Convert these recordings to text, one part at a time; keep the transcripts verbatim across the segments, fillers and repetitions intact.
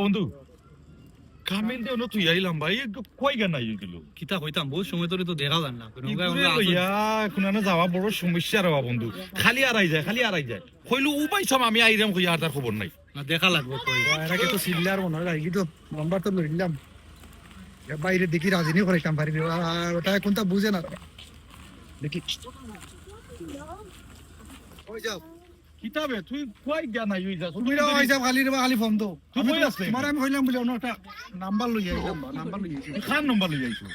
বন্ধু, কামিল দে অনো তুই আইলাম ভাই, একটু কই গা নাই হইছিল। কিতা কইতাম, বহুত সময় ধরে তো দেখা যায় না। কোনো ইগুরে জায়গায় আমরা লইয়া এখন আনে যাওয়া বড় সমস্যা রে বা বন্ধু। খালি আড়াই যায়, খালি আড়াই যায়। কইলো, "ও ভাই সাহেব, আমি আইরাম," কইয়া আর তার খবর নাই। না, দেখা লাগবো কই। এরা তো চিল্লার মনে হয়, কি তো নাম্বার তো লইলাম। এ বাইরে দেখি রাজি নি করাইতাম পারি রে। আর ওটা এখন তো বুঝে না। দেখি। ওই যাও। কিতাবে, তুই কই গা নাই হই যাস? তুমি রে, ওই যাও, খালি রে বা, খালি ফোন দাও। তুই কই আছলে? তোমার আমি কইলাম বুঝলাম না, একটা নাম্বার লই আইলাম বা, নাম্বার লই আইছি। তুই কার নাম্বার লই আইছো?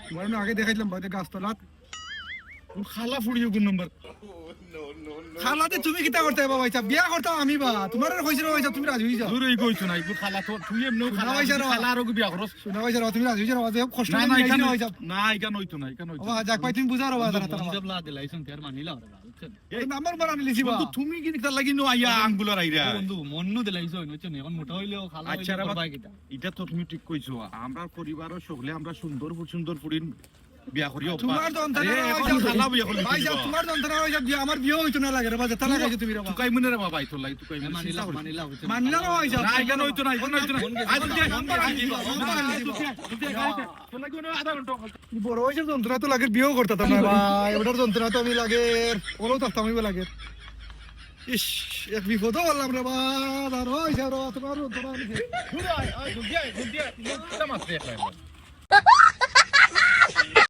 তোমার আমি আগে দেখাইলাম বা, ওই যে গাছতলাত। ও খালা ফুড়িও কোন নাম্বার? খালাতে তুমি কিতা করতে বা ভাই সাহেব? বিয়া করতাম আমি বা। তোমার আর কইছি রে ভাই সাহেব, তুমি রাজি হই যাও। দূর হই কইছো না, ইগু খালা তো, তুই এমনিও শোনা খালা, ভাই সাহেব, খালা আর ওগু বিয়া করস। শোনা ভাই সাহেব, তুমি রাজি হই যাও, ভাই সাহেব, কষ্ট না, নাই, না, নাই, এখানে, ভাই সাহেব। না, এখানে হইতো না, এখানে হইতো ও, না। যাক ভাই, তুমি বুঝারো বা, বন্ধু, তারা, তারা। মন জব লা দিলাইছন, তে আর মানিলাম রে বা, বুঝছেন? এ, তো নাম্বার বাড়ানি লিছি বা। বন্ধু, তুমি কি তার লাগি নো আইয়া আঙ্গুলার আইরা? বন্ধু, মন নু দিলাইছো, বুঝছেন? এখন মোটা হইলেও খালা আচ্ছা হইলে রে বা, করবা কিতা? এটা তো তুমি ঠিক কইছো। আমরা পরিবারও সকলে আমরা সুন্দর, সুন্দর ফুড়িন বিয়া করি অভ্যাস। তোমার যন্ত্রণা এ, অইছে, এখন খালা বিয়া করলি ভাই তুই সাহেব, বা। তোমার যন্ত্রণা অইছে, বিয়া, আমার বিয়া হইতো না লাগে রে বা, যেটা লাগাইছো তুমি রে বা। তুকাই মনে রে বাবা, আইতো লাই, তুকাই মনে মানিলাম, চিন্তা করি। মানিলাম, বুঝছেন? মানিলাম না ভাই সাহেব। না, এখানে হইতো না, এখানে হইতো না। আজ কে? নাম্বার আনি দিবা, নাম্বার আনি দিবা। তোর লাগি অনো আধা ঘন্টা। বড় হইছে যন্ত্রণা তো লাগে, বিয়াও করতে পারতাম না ভাই, ওটার যন্ত্রণা তো আমি লাগে, ওরাও থাকতাম আমি লাগে। ইস, এক বিপদও বললাম রে বা, আর ওই সাহেব রে বা, তোমার যন্ত্রণা আমি ঘুরে আয়, আয়, ঘুরে আয়, ঘুরে আয়।